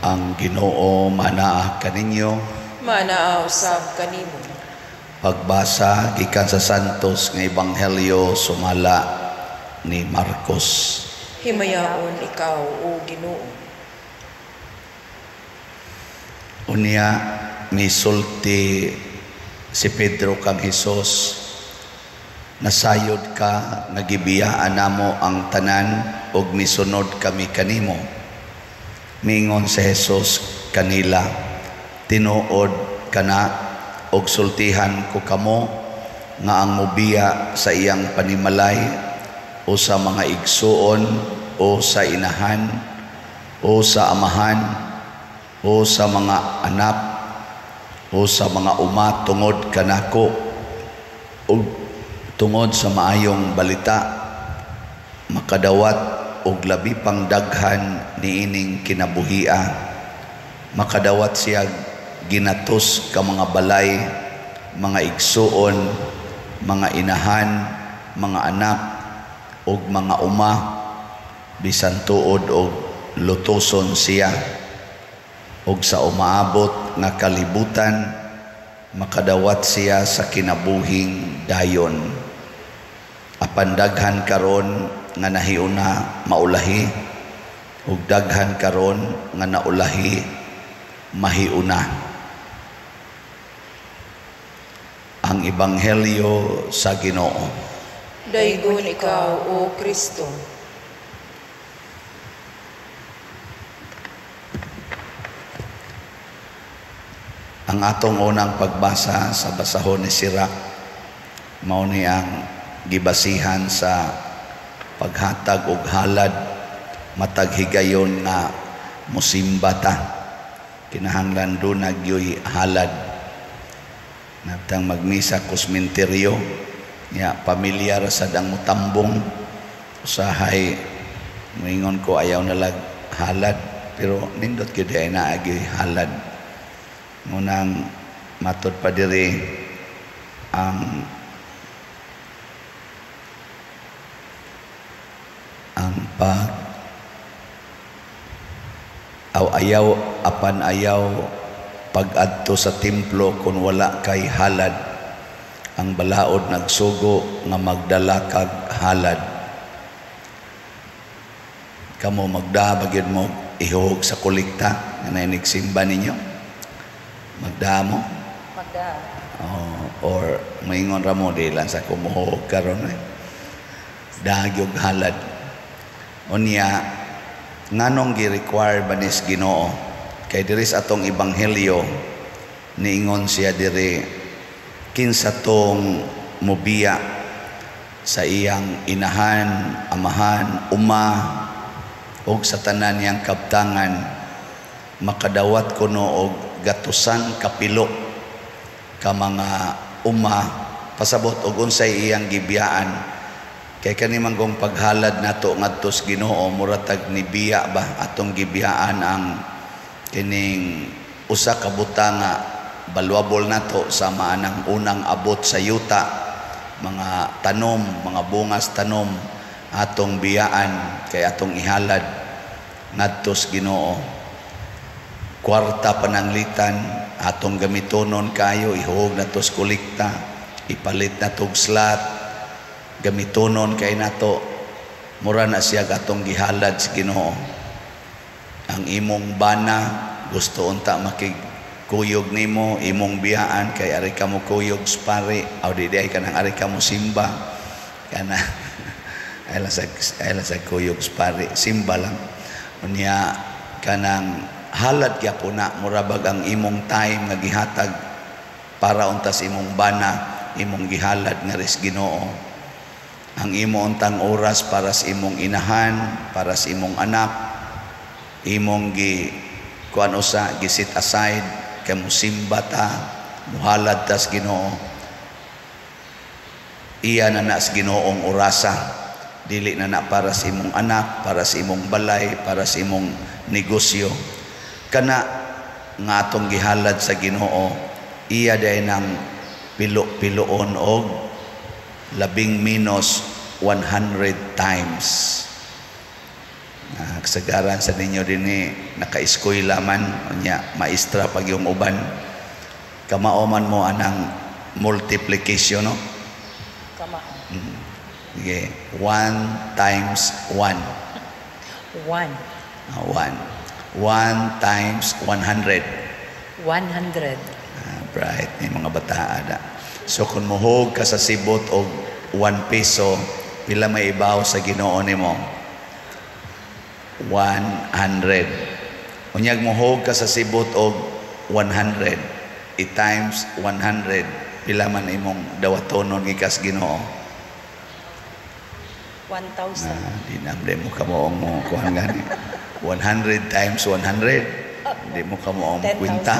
Ang Ginoo manaa kaninyo. Manaa usab kanimo. Pagbasa gikan sa Santos nga Ebanghelyo sumala ni Marcos. Himayaon ikaw, o Ginoo. Unya misulti si Pedro kang Hesus, nasayod ka nga gibiyaan namo ang tanan ug misunod kami kanimo. Mingon si Hesus kanila, tinuod kana og sultihan ko kamo nga ang mobiya sa iyang panimalay o sa mga igsuon o sa inahan o sa amahan o sa mga anak o sa mga uma tungod kanako ug tungod sa maayong balita, makadawat og labi pang daghan niining kinabuhia. Makadawat siya ginatos ka mga balay, mga igsuon, mga inahan, mga anak ug mga uma, bisan tuod og lutoson siya. Ug sa umaabot nga kalibutan, makadawat siya sa kinabuhing dayon. Apan daghan karon nga nahiuna maulahi, ug daghan karon nga naulahi mahiuna. Ang Ebanghelyo sa Ginoo. Daygon ikaw, o Kristo. Ang atong unang pagbasa sa basahon ni Sirach, mao ni ang gibasihan sa paghatag og halad matag higayon nga musimba ta. Kinahanglan dunag yoy halad. Natang magmisa kusminteryo, ya pamilya ra sad ang mutambong. Usahay moingon ko ayaw nalag halad, pero nindot gyud ay naagi halad. Ngunang matod pa diri ang pag aw ayaw apan ayaw pag-adto sa templo kung wala kay halad. Ang balaod nagsugo nga magdala kag halad. Kamo magdaha ba gyud mo ihog sa kolekta nga nainigsimba ninyo? Magdaha mo? Magdaha. Oh, or maingon ra mo di lang sa kumuhog karon eh. Daha gyud halad. Unya nganong gi-require ba nis Ginoo? Kay diri sa atong ebanghelyo niingon siya diri, kinsa tong mobiya sa iyang inahan, amahan, uma og sa tanan niyang kabtangan, makadawat kuno og gatusan kapilo ka mga uma, pasabot og unsay iyang gibiyaan. Kay kani man kung paghalad nato ngadto sa Ginoo, mura tag nibiya ba atong gibiyaan ang kining usa ka butang nga valuable nato sama anang unang abot sa yuta, mga tanom, mga bungas tanom atong biyaan kay atong ihalad ngadto sa Ginoo. Kwarta pananglitan atong gamitonon kayo, ihuog nato sa kolekta, ipalit nato og slot, gamitonon kay nato, mura na siya atong gihalad sa Ginoo. Ang imong bana gusto unta makigkuyog nimo, imong biyaan kay ari ka mo kuyog sa pare, aw di ay kanang ari ka mo simba kana ay lang sa kuyog sa pare, simba lang. Unya kanang halad gyapon na, mura bag ang imong time nga gihatag para unta sa imong bana, imong gihalad nga ris Ginoo. Ang imo untang oras para sa imong inahan, para sa imong anak, imong gi kuan usa, gi set aside kay musimba ta, muhalad ta sa Ginoo. Iya na na sa Ginoong orasa, dili na na para sa imong anak, para sa imong balay, para sa imong negosyo. Kana nga atong gihalad sa Ginoo, iya day nang pilo-piloon og labing minus 100 times. Kasagaran sa ninyo dinhi naka-eskwela man, unya maestra pag yung uban. Kamao man mo anang multiplication, no? Kamao. Sige, 1 times 1. 1. 1. 1 times 100. 100. Bright ni mga bataa na. So kung muhog ka sa sibot og 1 piso, pila may ibaw sa Ginoo nimo? 100. Unyag muhog ka sa sibot og 100, i-times 100, pila man imong dawatonon gikas Ginoo? 1,000. Ah, di na di mo kamo mo kuan gani. 100 times 100. Di mo kamo ang 10,000. Kwenta.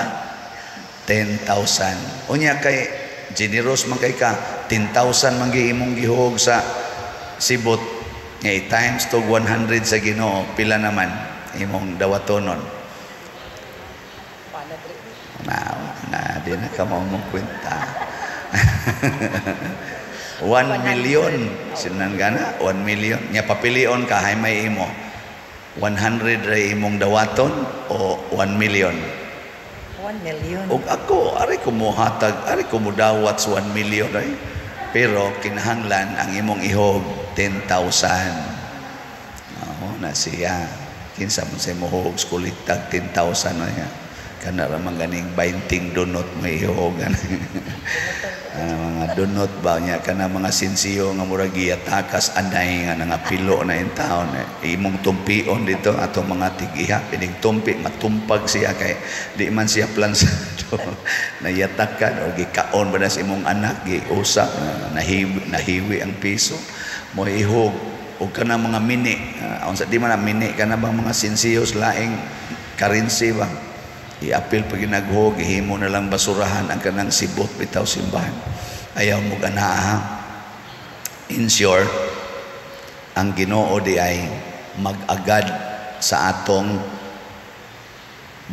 10,000. Unya kay generous man kay ka, 10,000 man gi imong gihog sa sibot nga i-times to 100 sa Ginoo, pila naman imong dawatonon? 100. Na, na di na kamo mo kwenta. 1 million. Sinan gana, 1 million. Nya papilion ka, hay may imo. 100 ray imong dawaton o 1 million? 1 million. Og ako, ari ko mohatag, ari ko modawat sa 1 million ay. Pero kinahanglan ang imong ihog 10,000. Oo na siya. Kinsa man sa mohog sa kolektag 10,000 na niya. Kana ra man ganing 20 donot mo ihog. Mga donot ba niya kana mga sinsiyo nga murag giyatakas anay nga nangapilo na in taon, eh. Imong tumpion dito atong mga tig-iha, pinig tumpi matumpag siya kay di man siya plansado. Nayatakan o gikaon ba na sa imong anak, giusap na nahiwi, nahiwi ang piso mo ihog o kana mga mini, unsa di man na mini, kana bang mga sinsiyos laing currency ba, iapil pag ginaghog, himo na lang basurahan ang kanang sibot bitaw simbahan. Ayaw mo ganaa. In short, ang Ginoo di ay mag-agad sa atong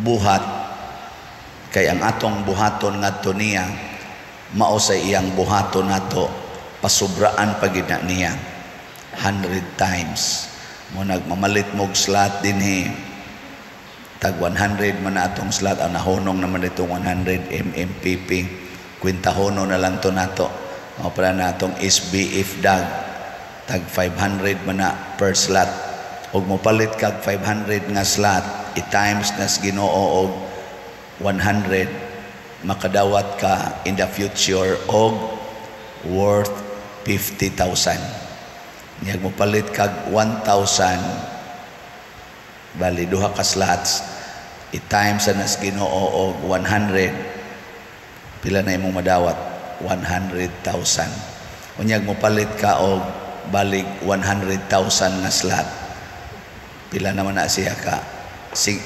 buhat, kay ang atong buhaton ngadto niya mao sa iyang buhaton nato, pasubraan pa gid na niya 100 times. Mo nagmamalit mog slot dinhi, tag 100 man na atong slot, ang nahunong naman itong 100 MMPP, kwintahono na lang to nato. O para na atong SBF dag, tag 500 man na per slot. Og mopalit kag 500 nga slot, i-times nas Ginoo og 100, makadawat ka in the future og worth 50,000. Niyag mopalit kag 1,000, bali duha ka slots, i-times sa nas Ginoo og 100, pila na imong madawat? 100,000. Unyag mopalit ka og balik 100,000 nga slot, pila naman na siya ka si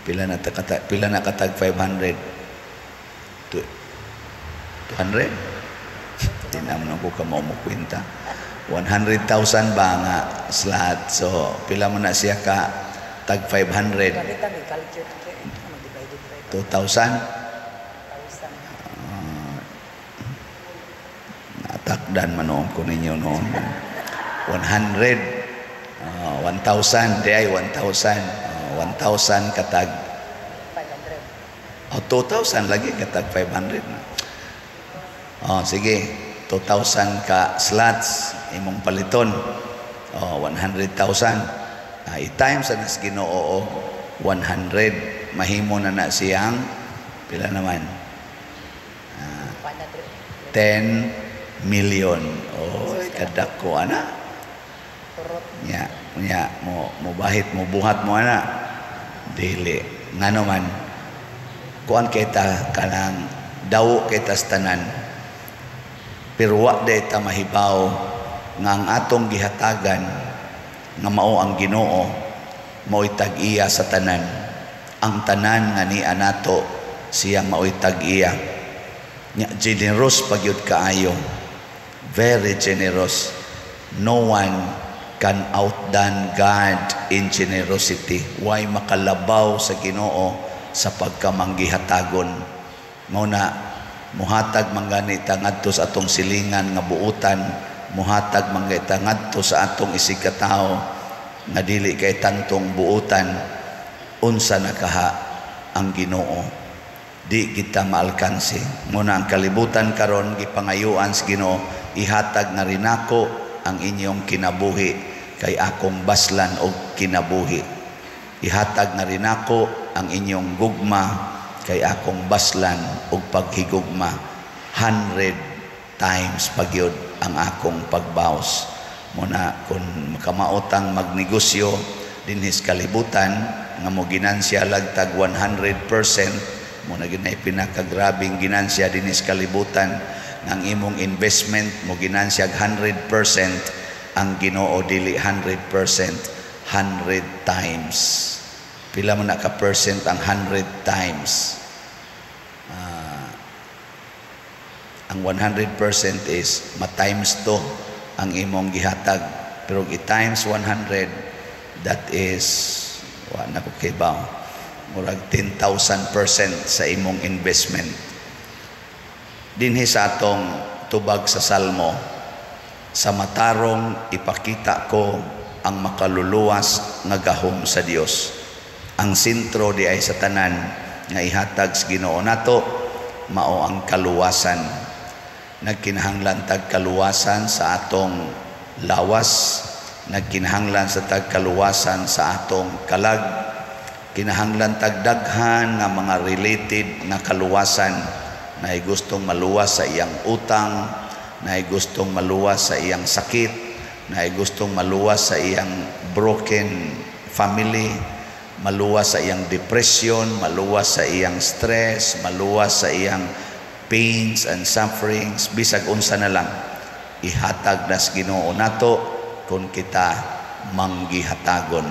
pila na kata, pila na katag 500? 200. Di naman ako ka mo kwenta. 100,000 ba nga slot, so pila man na siya ka tag 500? Gamit ang i-calculate. Ano, divided by 2,000. 1,000. Natakdan man noon ko ninyo noon. 100, 1,000 di ay 1,000, 1,000 katag 500. Oh, 2,000 lagi katag 500 na. Oh, sige, 2,000 ka slots imong paliton. Oh, 100,000. I-times sa nas Ginoo og 100, mahimo na na siyang pila naman? 100. 10 million. Oh, kadako ana. Turot. Nya, nya mo mo bahit mo buhat mo ana. Dili. Ngano man, kuan kita kanang dawo kita sa tanan. Pero wa day ta mahibaw nga ang atong gihatagan nga mao ang Ginoo, mao'y tag-iya sa tanan. Ang tanan nga niya nato, siya mao'y tag-iya. Nya generous pagyud kaayo. Very generous. No one can outdone God in generosity. Why makalabaw sa Ginoo sa pagkamanggihatagon. Mao na muhatag man gani ta ngadto sa atong silingan nga buutan, muhatag man gani ta ngadto sa atong isigkatawo. Nga dili kay tantong buutan, unsa na kaha ang Ginoo? Di kita maalkanse. Muna ang kalibutan karon, gipangayuan sa Ginoo, "Ihatag na rin nako ang inyong kinabuhi kay akong baslan og kinabuhi. Ihatag na rin nako ang inyong gugma kay akong baslan og paghigugma. 100 times pagyud ang akong pagbaos." Muna kung makamaotang magnegosyo dinhis kalibutan nga mo ginansya lagtag 100%, mo na ginay pinakagrabing ginansya dinhis kalibutan, nga ang imong investment mo ginansya 100%, ang Ginoo dili 100%, 100 times. Pila man na ka percent ang 100 times? Ang 100% is ma-times 2 ang imong gihatag, pero i-times 100, that is, wa na ko kibaw, murag 10,000% sa imong investment. Dinhi sa atong tubag sa Salmo, "Sa matarong ipakita ko ang makaluluwas nga gahom sa Dios." Ang sentro di ay sa tanan nga ihatag sa Ginoo nato mao ang kaluwasan. Nagkinahanglan tag kaluwasan sa atong lawas, nagkinahanglan sa tag kaluwasan sa atong kalag, kinahanglan tag daghan nga mga related nga kaluwasan. Naay gustong maluwas sa iyang utang, naay gustong maluwas sa iyang sakit, naay gustong maluwas sa iyang broken family, maluwas sa iyang depression, maluwas sa iyang stress, maluwas sa iyang pains and sufferings, bisag unsa na lang, ihatag nas Ginoo nato kung kita manggihatagon.